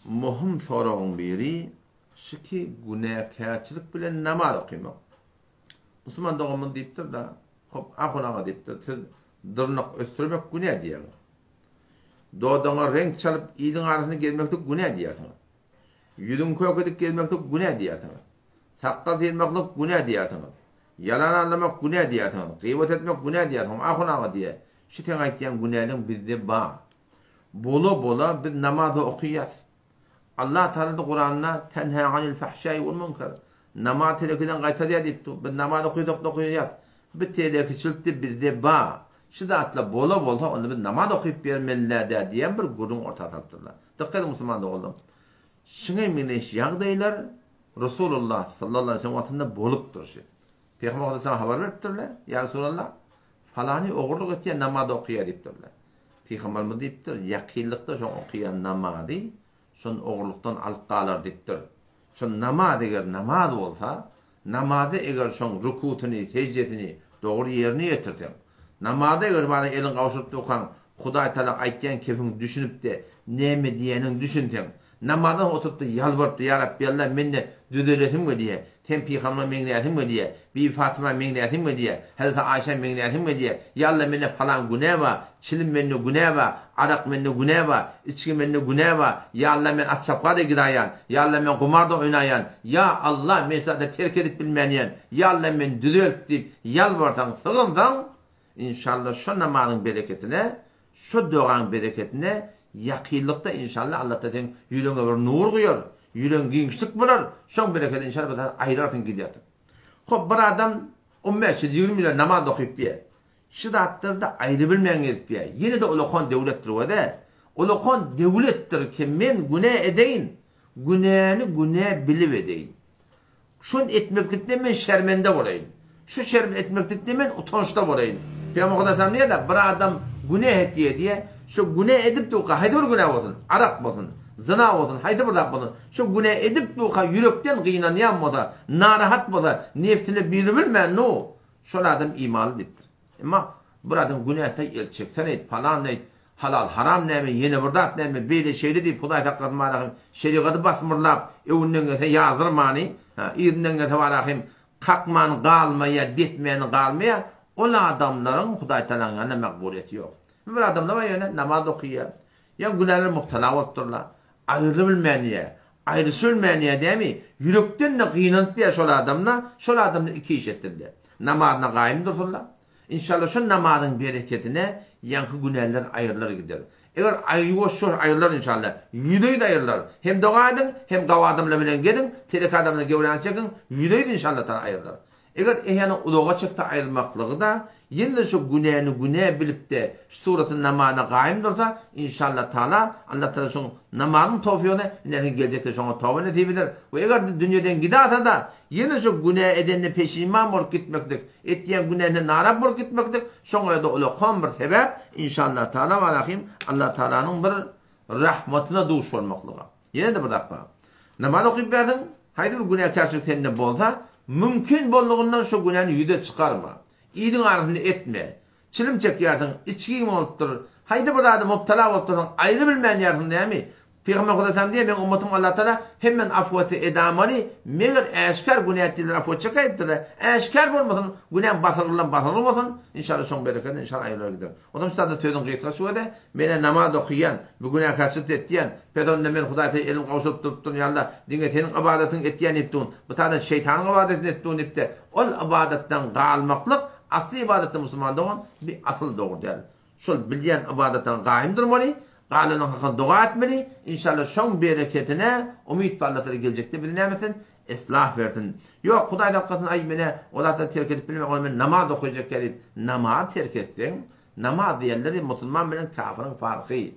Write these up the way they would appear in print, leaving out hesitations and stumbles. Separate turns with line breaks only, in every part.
Möhüm soragyň biri şuki günäkärçilik bilen namaz okymak. Musulman doganymyz diýipdir-de, hop, ahun aga diýipdir, siz dyrnak ösdürmek günä diýýäňiz. Dodagyňa reňk çalyp iliň arasynda gezmeklik günä diýýärsiňiz. Ýüzüňi kök edip gezmeklik günä diýýärsiňiz. Sakgal syrmaklyk günä diýýärsiňiz. Ýalan aldamak günä diýýärsiňiz. Gybat etmek günä diýýärsiňiz. Ahun aga diýýär, şu seň aýtýan günäleň bizde bar. Bola-bola biz namaz-a okaýas. Allah Tagala-da Kuranda Tenhâ anil fahşâi wal munkar Namaz telekiden gaýtarýar diýip dur. Biz namaz okaýsak-da okaýas. Bu telekiçilik-de bizde bar. Şu zatlar bola bolsa onda biz namaz okyp bermeli-dä diýen bir gürrüň orta salypdyrlar. Dykgat ediň musulman doganlarym. Şuňa meňzeş ýagdaýlar Resulullah sallallahu aleýhi we sellem wagtynda bolupdyr şu. Pygamber aleyhisselam habar beripdirler, Ýa Resulallah, falany ogurlyk etýär, namaz okaýar diýipdirler. Pygamberimiz diýipdir, ýakynlykda şoň okaýan namazy şony ogurlykdan alyp galar diýipdir. Şo namaz eger namaz bolsa, namazy eger şoň rukusyny, seždesini dogry ýerine ýetirseň, namazy eger bana eliňi gawşuryp durkaň Hudaý Tagala aýtýan kepiň düşünip-de, näme diýýäniňi düşünseň, Namazdan oturypdy ýalbarypdy ýa Rabbi Alla mende düzelesim gelýä sen pygamber meňzäsim gelýä Bibi Fatyma meňzäsim gelýä Hazreti Aýşa meňzäsim gelýä ýa Alla mende palan günä bar çilim mende günä bar arak mende günä bar içgi mende günä bar ýa Alla men at çapgada gidaýan ýa Alla men gumarda oýnaýan ýa Alla men şu zady terk edip bilmänýän ýa Alla meni düzelt diýip ýalbarsaň sygynsaň Inşallah şo namazyň bereketine Şo dogaň bereketine ýakynlykda inşallah Allatala seň ýüregiňe bir nur guýar, ýüregiň giňişlik bolar, şoň bereketine inşallah bir zat aýrarsyň gidersiň. Hop bir adam on bäş ýyl, ýigrimi ýyl namaz okyp diýä. Şu zatlarda aýrybilmän gezip diýä. Ýene-de ulakan döwletdir we-de. Ulakan döwletdir ki men günä edeýin, günäni günä bilip edeýin. Şony etmeklikde men şermende bolaýyn. Şu şerm etmeklikde men utançda bolaýyn. Pygamber Hudaý diýýär-de, bir adam günä etýär diýýär. Şu günä edip durka, haýsy bir günä bolsun, arak bolsun, zyna bolsun, haýsy bir zat bolsun, şu günä edip durka ýürekden gynanýan bolsa, narahat bolsa, nebsine biribilmän, no, şol adam imanly diýipdir. Emma bir adam günähde el çeksen-eýt, palan-eýt, halal, haram näme, ýene bir zat näme, beýle, şeýle diýip, Hudaý saklasyn barahym, şerigaty basmyrlap, öňünden gelse ýazdyrmany, hä, yzyndan gelse barahym, kakman galmaýar, depmän galmaýar, ol adamlaryň Hudaý Tagalaň ýanynda makbulyýeti ýok. Bir adamlar bar ýöne namaz okaýar, ýa günälere mubtala bolupdyrlar, aýrylybilmän ýa, aýryşybilmän ýa dämi, ýürekden-de gynanyp ýa şol adamlar, şol adamlar iki iş etsinler. Namazyna gaýym dursunlar. Inşallah şu namazyň bereketine ýaňky günäler aýrylar gider. Eger ýuwaş-ýuwaş aýrylar inşallah. Ýüzleýin aýrylar. Hem doga ediň, hem gawy adamlar bilen geziň, telek adamdan gewräňi çekiň, ýüzleýin inşallah taala aýrylar. Eger eýäni uzaga çekse aýrylmaklygy-da, ýene-de şu günäni günä bilip-de, şu suratyny namazyna gaýym dursa, inşallah taala, Allah taala şoň namazyň towfygyny ilerki geljekde şoňa toba nesip eder. We eger-de dünýeden gidasa-da, ýene şu günä edenine peşiman bolup gitmeklik, etýän günäsine narap bolup gitmeklik, şoňa-da ulakan bir sebäp, inşallah taala we rahym Allah taalanyň bir rahmatyna duş bolmaklyga. Ýene-de bir zat bar. Namaz okyp berdiň, haýsy bir günäkärçilik sende bolsa, mümkin boldugyndan şo günäni ýüze çykarma. Iliň arasynda etme. Çilim çekýärsiň, içgiň bolupdyr, haýsy bir zada mubtala bolup dursaň, aýrybilmänýärsiň näme? Pygamber Hudaýtalam diýýär, meň ummatym Allatagala hemmesini afw etse edamaly, meger äşgär günä etdiler afw etjek aýypdyrlar. Äşgär bolmasyn, günäň basyrgylan basyrgy bolsun, inşallah şoň berekedine inşallah aýrylar gider. Onsoň üstad sözüň gysgasy şu wede, menä namaz okyýan, bu günäkärçilik etýän, pes onda men Hudaýa elimi gowşuryp durupdyryn ýa Alla, diňe seniň ybadatyňy etýän diýip durun, bu taýdan şeýtanyň ybadatyny edip durun diýipde, ol ybadatdan galmaklyk asly ybadatda musulman dogan bi asyl dogry däl. Şol bilýän ybadatyňa gaýym durmaly, galanyň hakyna doga etmeli, inşallah şoň bereketine umyt bar Allatagala geljekde bizi näme etsin, Islah bersin. Ýok, Hudaý saklasyn, aý menä o zatlary terk edip bilmen, ony men namaz okaýjak ýa diýip, namaz terk etseň, namaz diýenleri musulman bilen kafyryň farky.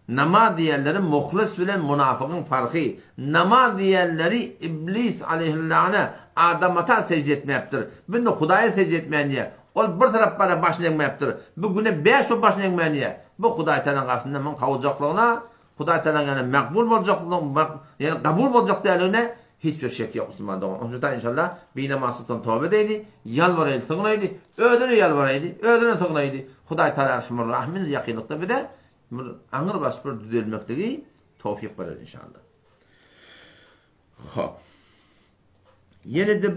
Namaz diýenleri muhlis bilen munafygyň farky. Namaz diýenleri iblis aleýhillana Adam ata sežde etmäpdir. Bu indi Hudaýa sežde etmän diýýär. Ol bir tarap bara başyny egmäpdir. Bu güne bäş bolup başyny egmän diýýär. Bu Hudaý Tagalaň gapysynda muň kowuljaklygyna Hudaý Tagalaň ýany makbul boljaklygyna, ýagny kabul boljak däldigine hiç bir şek ýok musulman dogan. Onuň üçin inşallah binamazlykdan toba edeýli, ýalbaraýly, sygnaýly, özüne ýalbaraýly, özüne sygnaýly. Hudaý Tagala Erhamur Rahimdir ýakynlykda bize bir aňrybaş bir düzelmekligi. towfyk berer inşallah. Hop. Ýene-de.